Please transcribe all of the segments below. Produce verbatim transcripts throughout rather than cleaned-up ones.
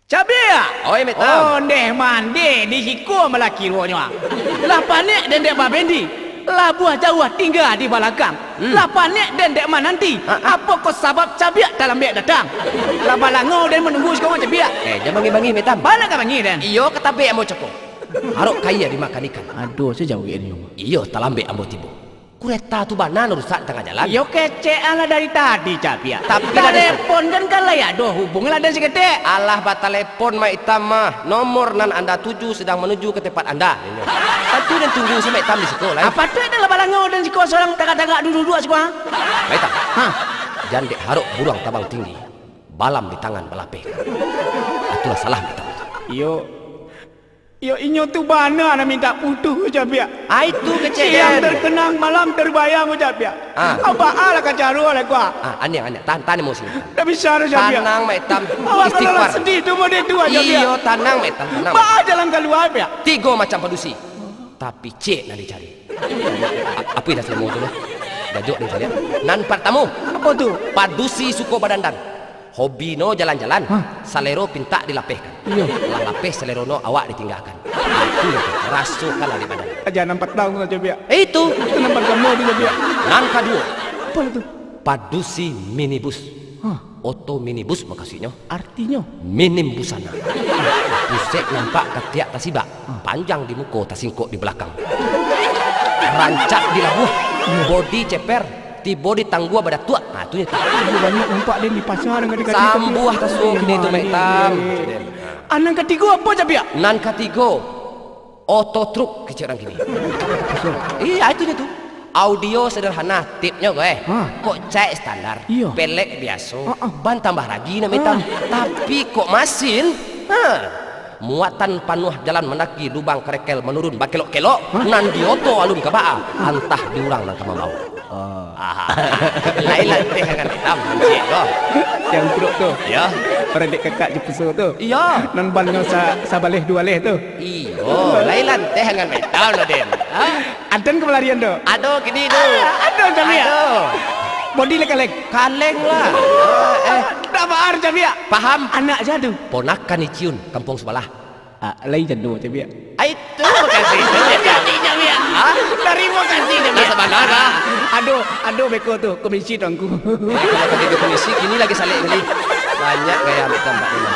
Cabiak! Oi, Mek Tam. Ondeh mandeh di siko malah kironyo, ah. Lah panek den dek babendi, labuah jauah tingga di balakang. Hmm. Lah panek den dek mananti, ha, ha, apokoh sabab Cabiak talambek datang? Lah balango den manunggu siko mah, Cabiak. Eh, jan bangih-bangih, Mek Tam. Bana ka bangih den? Iyo, ka tabek ambo cako. Arok kaia dimakan ikan. Aduh, sajauah inyo mah. Iyo, talambek ambo tibo. Kureta tu bana nan rusak di tangah jalan. Iyo, kecek alah dari tadi, Cabiak. Tapi lah, talepon kan, kan lai ado, hubungilah den saketek. Alah, batalepon Mak Itam mah. Nomor nan anda tuju sedang menuju ke tempat anda. Tantu den tunggu si Mak Itam di siko lai. Apo tu den lah balango den siko sorang tagak-tagak duduak-duduak siko, ha? Mak Itam. Ha? Jan dek harok buruang tabang tinggi, balam di tangan balapeh. Itulah salah Mak Itam tu. Iyo. Iyo, inyo tu bana nan mintak putuih, Cabiak. Ah, itu kecek den. Siang terkenang, malam terbayang, Cabiak. Ah. Abah alah kacaro lah, kua. Ah, aniang, aniang. Tahan, tahan emosi. Dah bisa dah, Cabiak. Tanang, Mak Itam. Awak kalau lah sedih tu, model tu aja, Cabiak. Iyo, tanang, Mak Itam, tanang. Baa jalan kalua, Cabiak? Tigo macam padusi. Tapi ciek nan dicari. A-, apo dah selimo tu, nah? Jajok den caliak. Nan partamo. Apo tu? Padusi suko badandan. Hobi no jalan-jalan, hah? Salero pintak dilapehkan. Iyo. Lah lapeh salero no awak ditinggakan. Itu yo tu, rasokan lah di badan. Aja nampak tahu sajo, Biak. Eh, itu. Itu nampak kamu tu, Biak. Nan kaduo. Apo tu? Padusi minibus. Hah? Oto minibus makasuiknyo. Artinyo? Minim busana. Pusek nampak katiak tasibak. Panjang di muko, tasingkok di balakang. Rancak di labuah, bodi ceper, tibo di tanggua badatuak. Ha, tu nyo tu. Aduh, banyak nampak den di pasa nan kadi-kadi. Sambuah tasuo kini tu, Mek Tam. Iyo, iyo, iyo. Ah, nan katigo apo, Cabiak? Nan katigo, oto truk, kecek urang kini. Iyo, itu nyo tu. Audio sederhana, tipnyo ko, eh. Ha. Kok caik standar, iyo, pelek biaso, ha, ah, ban tambah ragi nak, Mek Tam. Ha. Tapi kok masin, ha, muatan panuah jalan mandaki lubang kerekel manurun bakelok-kelok, ha, nan di oto alun ka baa, antah di urang nan ka mambaok. Oh. Aha. Lain lah teh dengan Mek Tam, hansip ko. Yang truk tu. Iyo. Paradek kakak je puso tu. Iyo. Nan bannyo sa-, sabaleh duo baleh tu. Iyo, lain lanteh angan Mek Tam lah, Den. Ha? Anten ka balarian tu? Ado kini tu. Ado, Cabiak. Ado. Bodi lah kaleng. Kaleng lah. Eh, eh. Dak baar, Cabiak. Paham? Anak jadu. Ponakan Iciun, kampuang sabalah. Ah, lai jadu, Cabiak. Ai, tarimo kasih, Cabiak. Cabiak. Ha? Tarimo kasih, Cabiak. Nah, sabananyo. Ado, ado beko tu, komisi tuanku. Kalau tadi di komisi, kini lagi salik kali. Banyak gaya Mek Tam, Pak Imam.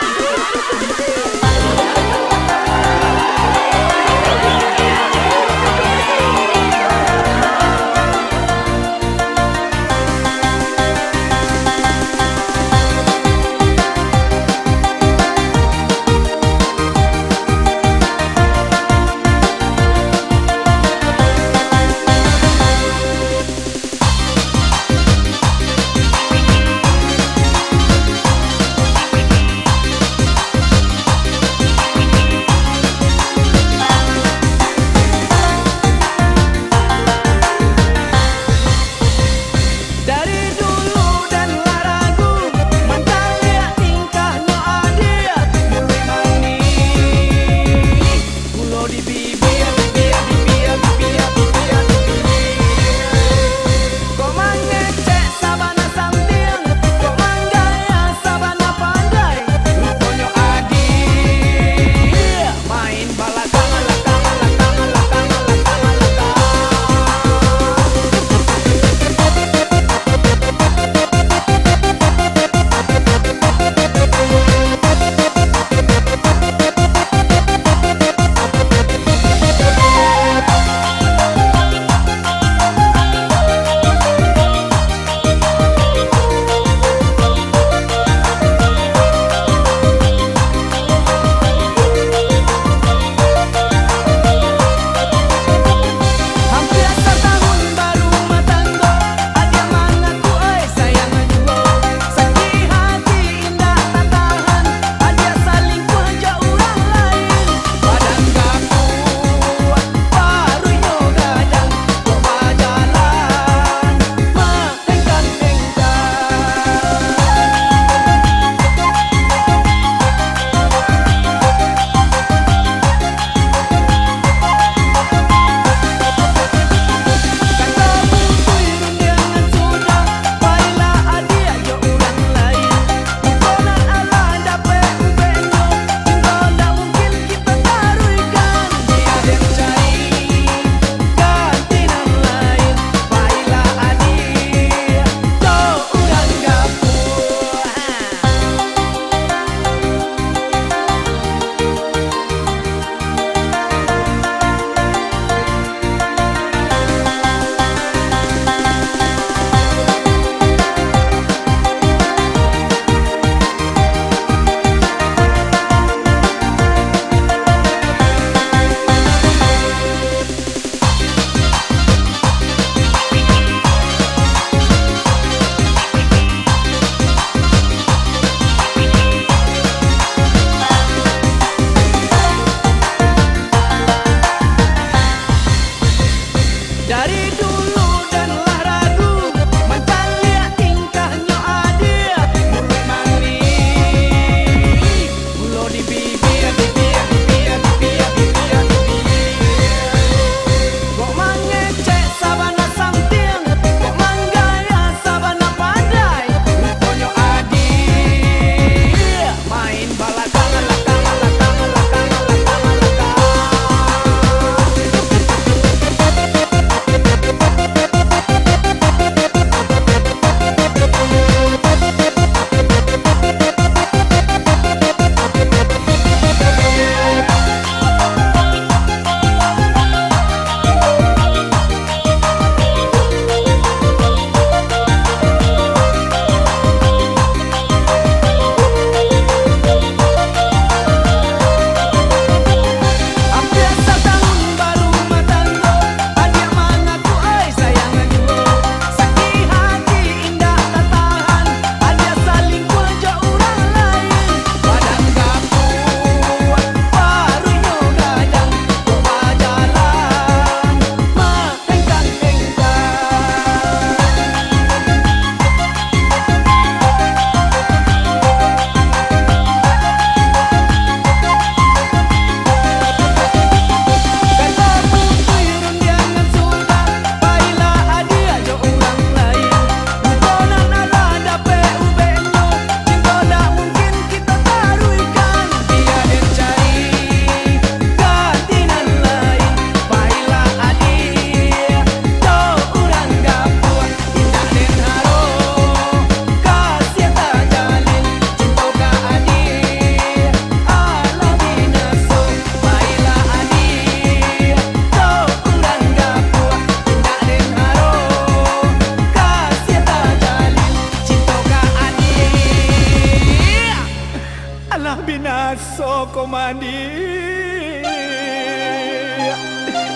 Binaso, Komandan.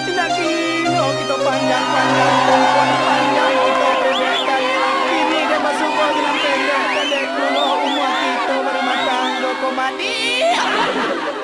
Indak kiro kito panjang-panjang umua, panjang kito pendek. Kini dek basuo jo nan pendek, pendek pulo umua kito barumah tanggo, Komandan.